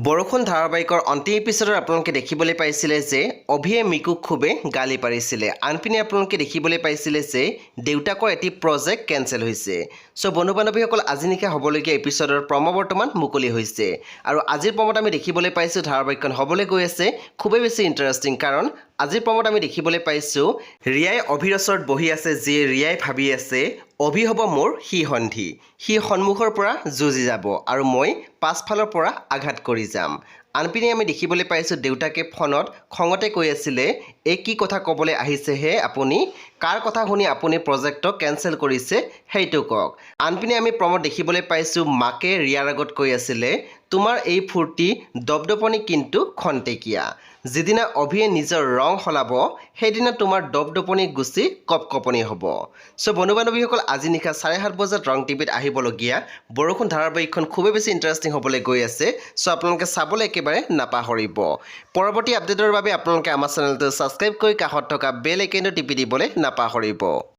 বৰষুণ ধাৰাবাহিকৰ অন্তিম এপিছডত আপোনালোকে দেখিবলৈ পাইছিলে যে অভিয়ে মিকুক খুবেই গালি পাৰিছিলে। আনপিনে আপোনালোকে দেখিবলৈ পাইছিলে যে দেউতাকৰ এটি প্ৰজেক্ট কেঞ্চেল হৈছে। চ' বন্ধু বান্ধৱীসকল, আজি নিশা হ'বলগীয়া এপিছডৰ প্ৰম বৰ্তমান মুকলি হৈছে আৰু আজিৰ প্ৰমত আমি দেখিবলৈ পাইছোঁ ধাৰাবাহিকখন হ'বলৈ গৈ আছে খুবেই বেছি ইণ্টাৰেষ্টিং। কাৰণ আজিৰ প্ৰমত আমি দেখিবলৈ পাইছোঁ ৰিয়াই অভিৰ ওচৰত বহি আছে, যি ৰিয়াই ভাবি আছে অভি হ'ব মোৰ সি সন্ধি, সি সন্মুখৰ পৰা যুঁজি যাব আৰু মই পাছফালৰ পৰা আঘাত কৰি যাম। আনপিনে আমি দেখিবলৈ পাইছোঁ দেউতাকে ফোনত খঙতে কৈ আছিলে, এই কি কথা ক'বলৈ আহিছেহে আপুনি? কাৰ কথা শুনি আপুনি প্ৰজেক্টটো কেঞ্চেল কৰিছে সেইটো কওক। আনপিনে আমি প্ৰমত দেখিবলৈ পাইছোঁ মাকে ৰিয়াৰ আগত কৈ আছিলে, তোমাৰ এই ফূৰ্তি দপদপনি কিন্তু খন্তেকীয়া, যিদিনা অভিয়ে নিজৰ ৰং সলাব সেইদিনা তোমাৰ দপদপনি গুচি কপকপনি হ'ব। চ' বন্ধু বান্ধৱীসকল, আজি নিশা 7:30 বজাত ৰং টিভিত আহিবলগীয়া বৰষুণ ধাৰাবাহিকখন খুবেই বেছি ইণ্টাৰেষ্টিং হ'বলৈ গৈ আছে। চ' আপোনালোকে চাবলৈ একেবাৰে নাপাহৰিব। পৰৱৰ্তী আপডেটৰ বাবে আপোনালোকে আমাৰ চেনেলটো ছাবস্ক্ৰাইব কৰি কাষত থকা বেল আইকনটো টিপি দিবলৈ নাপাহৰিব।